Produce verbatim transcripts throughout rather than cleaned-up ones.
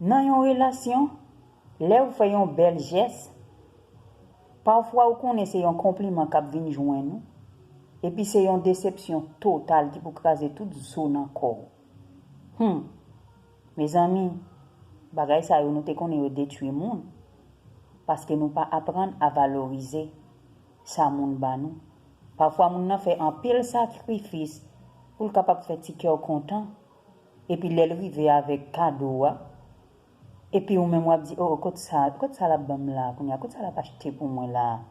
Nan yon relasyon, lè ou fè yon bèl jès, pafwa ou konnen se yon konpliman k ap vin jwenn ou, epi se yon desepsyon total ki pou kraze tout zo nan kò w. Hmm. Mezanmi, bagay sa yo nou te konnen yo detwi moun, paske nou pa aprann a valorize sa moun ba nou. Pafwa moun nan fè anpil sakrifis pou l kapab fè ti kè w kontan, epi lè l rive avèk kado a, epi ou menm w ap di, "Oh, kot sa, kot sa l ap ban m la kounye a, kot sa l ap achte pou mwen la?"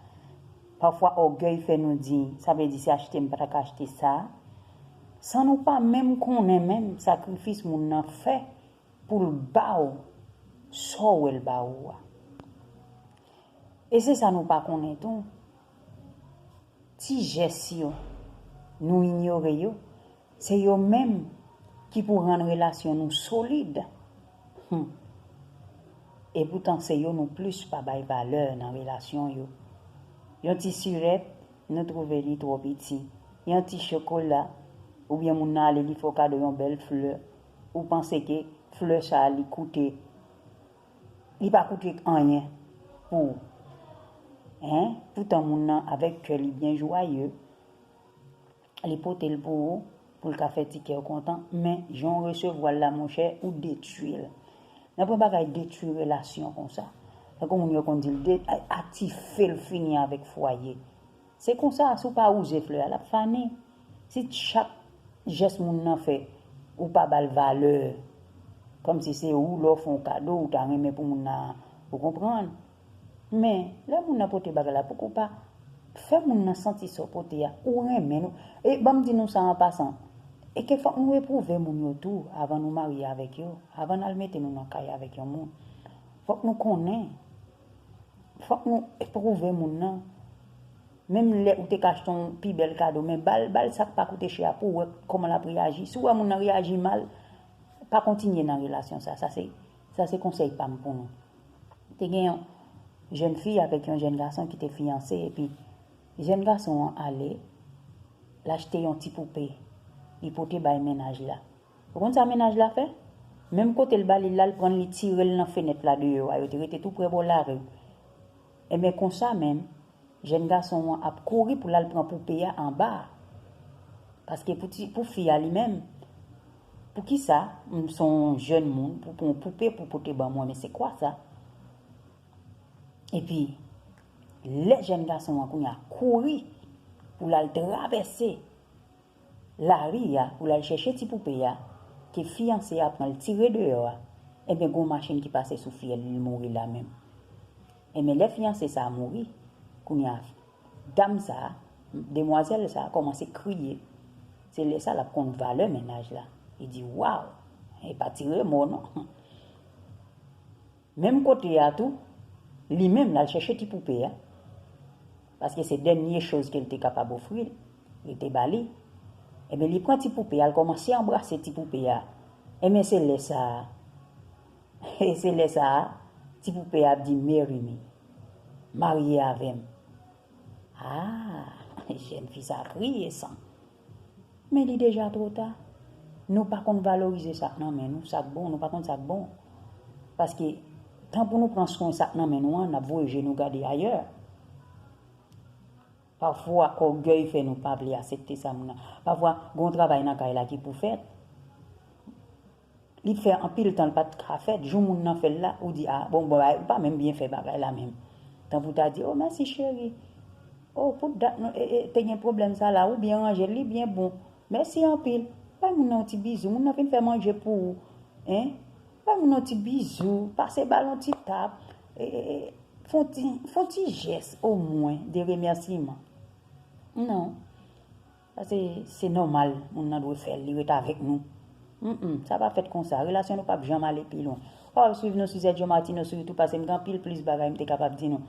Pafwa ògèy fè nou di, "Sa vle di se achte m pa ta ka achte sa?" San nou pa menm konnen menm sakrifis moun nan fè pou l ba w sa w wè l ba ou a. E se sa nou pa konnen tou. Ti jès yo, nou inyore yo, se yo menm ki pou rann relasyon nou solid. Hmm. Epoutan se yo nou plis pa bay valè nan relasyon yo. Yon ti sirèt, nou twouve li twò piti. Yon ti chokola, oubyen moun nan ale li fè w kado yon bèl flè, ou panse ke flè sa a li koute, li pa koute anyen pou ou. Hein? Poutan moun nan avèk kè li byen jwaye, li pote l pou ou, pou l ka fè ti kè w kontan, men jan w resevwa l la, monchè, ou detwi l. Nan pwen bagay detwi relasyon konsa. Tankou moun yo konn di l de, a, atife l fini avèk fwaye. Se konsa, si w pa wouze flè a, l ap fane. Si chak jès moun nan fè, ou pa ba l valè, kòmsi se ou lè w fè yon kado, ou ta renmen pou moun nan, ou konprann? Men, lè moun nan pote bagay la, pouki w pa fè moun nan santi sa w pote a, ou renmen l. E ban m di nou sa an pasan, e ke fòk nou epwouve moun yo tou avan nou marye avèk yo, avan n al mete nou nan kay avèk yon moun. Fòk nou konnen, fòk nou epwouve moun nan. Menm lè ou te ka achte yon pi bèl kado, men ba l, ba l sa k pa koute chè a pou w wè kòman l ap reyaji. Si w wè moun nan reyaji mal, pa kontinye nan relasyon sa. Sa se, sa se konsèy pa m pou nou. Te gen yon jèn fi avèk yon jèn gason ki te fiyanse, epi jèn gason an ale, l achte yon ti poupe, li pote bay mennaj la. Ou konn sa mennaj la fè? Menm kote l ba li la, l pran l, li tire l nan fenèt la deyò a, yo te rete tou prè bò lari. Enben, konsa menm, jèn gason an ap kouri pou l al pran poupe a anba a. Paske pou ti, pou fi a li menm, poukisa m se yon jèn moun pou pran yon poupe pou pote ban mwen, men se kwa sa? Epi, lè jèn gason an kounye a kouri pou l al travèse lari a pou l al chèche ti poupe a, ke fiyanse a pran l tire deyò a, enben, gon machin ki pase sou fyèl li, li mouri la menm. Enben, lè fiyanse sa a mouri, kounye a, dam sa a, demwazèl sa a kòmanse kriye. Se lè sa a l ap konn valè mennaj la. Li di, "Waw, e pa ti remò non." Menm kote a tou, li menm l al chèche ti poupe a, paske se dènye choz ke l te kapab ofri l, li te ba li. Enben, li pran ti poupe a, l kòmanse anbrase ti poupe a. Enben, se lè sa a, e se lè sa a, ti poupe a ap di, "Marry me, marye avè m." Ah, jèn fi sa a kriye san. Men li deja twò ta. Nou pa konn valorize sa k nan men nou, sa k bon, nou pa konn sa k bon. Paske, tan pou nou pran swen sa k nan men nou an, n ap voye je nou gade ayè. Pafwa, ògèy fè nou pa vle aksepte sa moun nan. Pafwa, gon travay nan kay la ki pou fèt. Li fè anpil tan l pa t ka fèt, jou moun nan fè l la, ou di, "Ah, bon, bon, ou pa menm byen fè bagay la menm." Tanpou ta di, "Oh, mèsi cheri. Oh, pou dat nou, e, e, te gen pwoblèm sa la, ou byen ranje l, li byen bon. Mèsi anpil." Bay moun nan yon ti bizou, moun nan vin fè manje pou ou, hein? Bay moun nan yon ti bizou, pase ba l yon ti tap, e, e, e, fè yon ti, fè yon ti jès omwen de remèsiman. Non. Sa se, se nòmal, moun nan dwe fè l, li ret avèk nou. Mm, mm, sa pa fèt konsa. Relasyon nou p ap janm ale pi lwen. W ap swiv nou sou Sergio Martino sou YouTube, paske m gen anpil plis bagay m te kapab di nou.